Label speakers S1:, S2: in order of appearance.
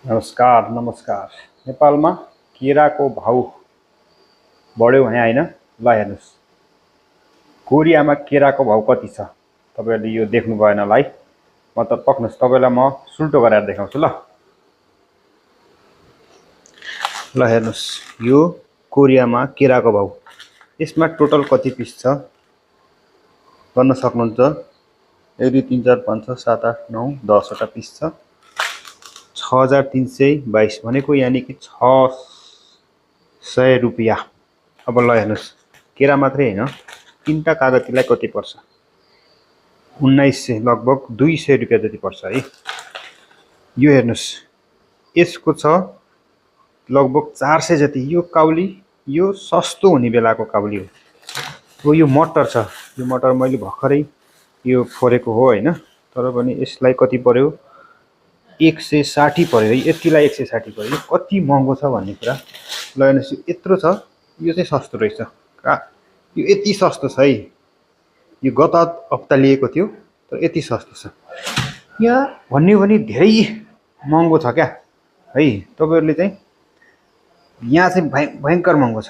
S1: नमस्कार नमस्कार। नेपालमा केराको भाउ बढ्यो भने हैन। ल हेर्नुस्, कोरियामा केराको भाउ कति छ तपाईहरुले यो देख्नु भएन होला है। म त पक्नुस् तपाईलाई म सुल्टो गरेर देखाउँछु। ल हेर्नुस्, यो कोरियामा केराको भाउ। यसमा टोटल कति पिस छ गर्न सक्नुहुन्छ। 1 2 3 4 5 6 7 8 9 10 वटा पिस छ। 6322 भनेको यानी कि 600 रुपैयाँ। अब ल हेर्नुस्, केरा मात्रै हैन, तीनटा कागतीलाई कति पर्छ? 1900, लगभग 200 रुपैयाँ जति पर्छ है। यो हेर्नुस्, यसको छ लगभग 400 जति। यो काउली यो सस्तो हुने बेलाको काउली हो। हो यो मटर छ, यो मटर मैले भर्खरै यो फोरेको हो हैन। तर पनि यसलाई कति पर्यो? 160 पर्यो है। यतिलाई 160 पर्यो। यो कति महँगो छ भन्ने कुरा। ल हेर्नुस्, यत्रो छ, यो चाहिँ सस्तो रहेछ। यो यति सस्तो छ है। यो गत हप्ता लिएको थियो तर यति सस्तो छ। यहाँ भन्ने भने धेरै महँगो छ क्या है। तपाईहरुले चाहिँ यहाँ चाहिँ भयंकर महँगो छ।